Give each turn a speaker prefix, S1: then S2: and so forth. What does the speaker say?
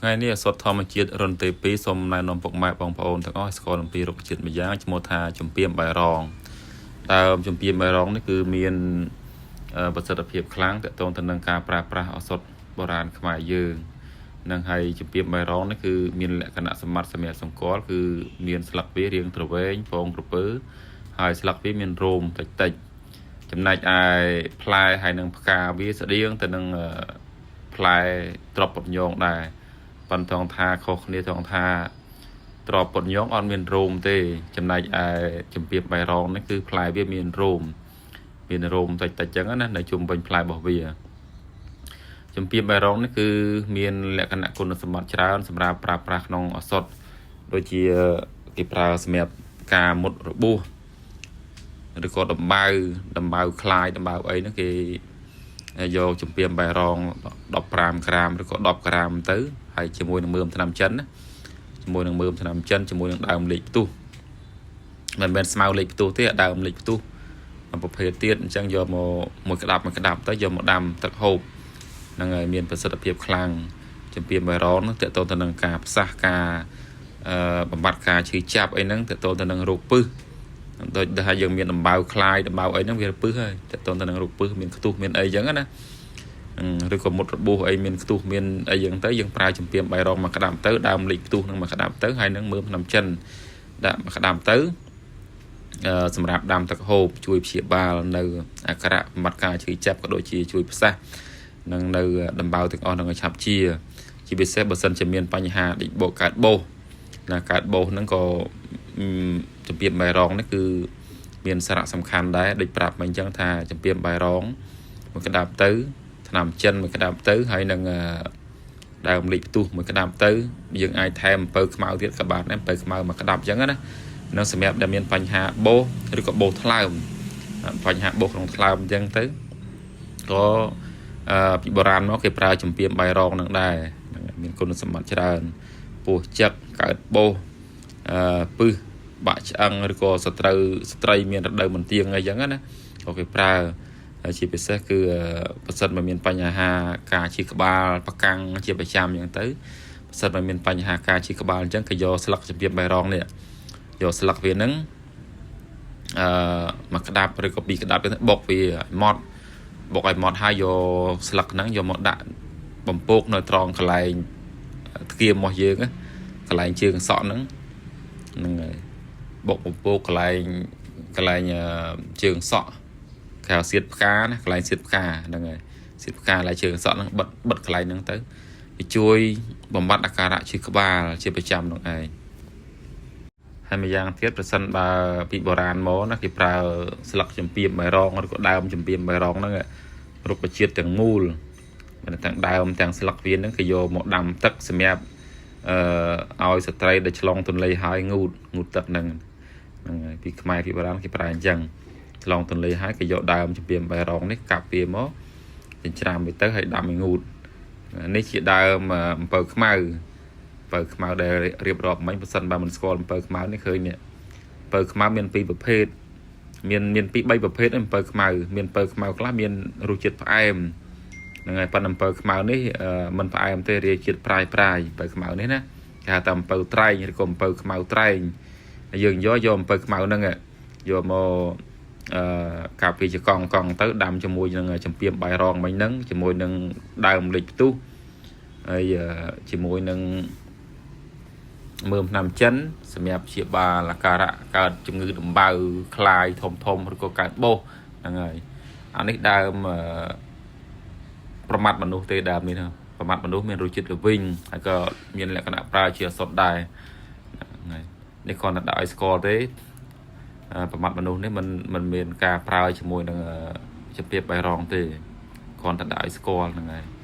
S1: ថ្ងៃនេះឱសថធម្មជាតិរុនទី2សូមណែនាំពុកម៉ែបងប្អូនទាំងអស់ឲ្យស្គាល់អំពីរុក្ខជាតិម្យ៉ាងឈ្មោះថាចម្ពាមបាយរងដើមចម្ពាមបាយរងនេះគឺមានប្រសិទ្ធភាពខ្លាំងទាក់ទងទៅនឹងការប្រើប្រាស់ឱសថបុរាណខ្មែរយើងនឹងហើយចម្ពាមបាយរងនេះគឺមានលក្ខណៈសម្បត្តិសម្រាប់សម្គាល់គឺមានស្លឹកវារាងទ្រវែងពងក្រពើហើយស្លឹកវាមានរោមតិចតិចចំណែកឯផ្លែហើយនឹងផ្កាវាស្តៀងទៅនឹងផ្លែទ្របពុតញងដែរប៉ុន្តែថាខុសគ្នាត្រង់ថាទ្របពុតញងអត់មានរោមទេចំណែកឯចម្ពាបបាយរងនេះគឺផ្លែវាមានរោមមានរោមតិចតិចចឹងណានៅជុំវិញផ្លែរបស់វាចម្ពាបបាយរងនេះគឺមានលក្ខណៈគុណសម្បត្តិច្រើនសម្រាប់ប្រើប្រាស់ក្នុងឱសថដូចជាគេប្រើសម្រាប់ការមុតរបួសឬក៏ដំបៅដំបៅខ្លាយដំបៅអីហ្នឹងគេយកចម្ពាមបាយរង15ក្រាមឬក៏10ក្រាមទៅហើយជាមួយនឹងមើមថ្នាំចិនណាជាមួយនឹងមើមថ្នាំចិនជាមួយនឹងដើមលេខផ្ទុះមិនមែនស្មៅលេខផ្ទុះទេដើមលេខផ្ទុះប្រភេទទៀតអញ្ចឹងយកមកមួយក្តាប់មួយក្តាប់ទៅយកមកដាំទឹកហូបហ្នឹងហើយមានប្រសិទ្ធភាពខ្លាំងចម្ពាមបាយរងហ្នឹងតកតទៅនឹងការផ្សះការអឺបំបត្តិការឈឺចាប់អីហ្នឹងតកតទៅនឹងរោគពឹសដូចថាយើងមានដំបៅខ្លាយដំបៅអីហ្នឹងវាពឹសហើយតកតទៅនឹងរោគពឹសមានខ្ទុះមានអីចឹងណាឬក៏មុតរបួសអីមានខ្ទុះមានអីចឹងទៅយើងប្រើចម្ពាមបាយរងមកក្តាប់ទៅដើមលេខខ្ទុះនឹងមកក្តាប់ទៅហើយនឹងមើមថ្នាំចិនដាក់មកក្តាប់ទៅសម្រាប់ដាំទឹកហូបជួយព្យាបាលនៅអាការៈបំបត្តិការឈឺចាប់ក៏ដូចជាជួយផ្សះនិងនៅដំបៅទាំងអស់នឹងឲ្យឆាប់ជាជាពិសេសបើសិនជាមានបញ្ហាដេកបោកកើតបោសណាកើតបោសហ្នឹងក៏ចម្ពាមបាយរងនេះគឺមានសារៈសំខាន់ដែរដូចប្រាប់មកអញ្ចឹងថាចម្ពាមបាយរងមួយក្តាប់ទៅថ្នាំចិនមួយក្តាប់ទៅហើយនឹងដើមលេខផ្ទុះមួយក្តាប់ទៅយើងអាចថែមអំពៅខ្មៅទៀតក៏បានដែរអំពៅខ្មៅមួយក្តាប់អញ្ចឹងណានឹងសម្រាប់ដែលមានបញ្ហាបោសឬក៏បោសថ្លើមបញ្ហាបោសក្នុងថ្លើមអញ្ចឹងទៅក៏ពីបុរាណមកគេប្រើចម្ពាមបាយរងនឹងដែរមានគុណសម្បត្តិច្រើនពោះចឹកកើតបោសអឺពឹសបាក់ឆ្អឹងឬក៏សត្រូវស្ត្រីមានរដូវមន្ទៀងអីចឹងណាក៏គេប្រើជាពិសេសគឺប្រសិនបើមានបញ្ហាការឈឺក្បាលប្រកាំងជាប្រចាំអញ្ចឹងទៅប្រសិនបើមានបញ្ហាការឈឺក្បាលអញ្ចឹងគេយកស្លឹកចម្ពាមបាយរងនេះយកស្លឹកវានឹងអឺមកក្តាប់ឬក៏ពីរក្តាប់ទៅបុកវាឲ្យម៉ត់បុកឲ្យម៉ត់ហើយយកស្លឹកហ្នឹងយកមកដាក់បំពោកនៅត្រង់កន្លែងធ្គាមរបស់យើងកន្លែងជើងសក់ហ្នឹងហ្នឹងហើយបុកបំពោកកន្លែងកន្លែងជើងសក់គេហៅសៀតផ្កាណាកន្លែងសៀតផ្កាហ្នឹងហើយសៀតផ្កាកន្លែងជើងសក់ហ្នឹងបិទបិទកន្លែងហ្នឹងទៅវាជួយបំបត្តិអាការៈឈឺក្បាលជាប្រចាំហ្នឹងឯងហើយម្យ៉ាងទៀតប្រសិនបើពីបុរាណមកណាគេប្រើស្លឹកចម្ពាមបាយរងឬក៏ដើមចម្ពាមបាយរងហ្នឹងរុក្ខជាតិទាំងមូលមិនទាំងដើមទាំងស្លឹកវាហ្នឹងគេយកមកដាំទឹកសម្រាប់អឺឲ្យស្ត្រីដែលឆ្លងទន្លេហើយងូតងូតទឹកហ្នឹងហ្នឹងហើយពីខ្មែរពីបុរាណគេប្រើអញ្ចឹងឆ្លងទន្លេហើយគេយកដើមចម្ពាមបាយរងនេះកាប់វាមកចិញ្ច្រាំវាទៅហើយដាំឲ្យងូតនេះជាដើមអំពៅខ្មៅអំពៅខ្មៅដែលរៀបរាប់មិញបើសិនបើមិនស្គាល់អំពៅខ្មៅនេះឃើញនេះអំពៅខ្មៅមានពីរប្រភេទមានមានពីរ3ប្រភេទអំពៅខ្មៅមានអំពៅខ្មៅខ្លះមានរសជាតិផ្អែមហ្នឹងហើយប៉ុន្តែអំពៅខ្មៅនេះមិនផ្អែមទេរាយជាតិប្រាយប្រាយអំពៅខ្មៅនេះណាគេហៅថាអំពៅត្រែងឬក៏អំពៅខ្មៅត្រែងយើងយកយកអំពៅខ្មៅហ្នឹងយកមកអឺកាប់ពីចកង់កង់ទៅដាំជាមួយនឹងចម្ពាមបាយរងមិញហ្នឹងជាមួយនឹងដើមលេចផ្ទុះហើយជាមួយនឹងមើមថ្នាំចិនសម្រាប់ព្យាបាលអាការៈកើតជំងឺដំបៅខ្លាយធំធំឬក៏កើតបោសហ្នឹងហើយអានេះដើមប្រមាត់មនុស្សទេដើមនេះប្រមាត់មនុស្សមានរសជាតិល្វីងហើយក៏មានលក្ខណៈប្រើជាឱសថដែរហ្នឹងហើយនេះគ្រាន់តែដាក់ឲ្យស្គាល់ទេប្រមាត់មនុស្សនេះមិនមិនមានការប្រើជាមួយនឹងជំរាបបាយរងទេគ្រាន់តែដាក់ឲ្យស្គាល់ហ្នឹងហើយ។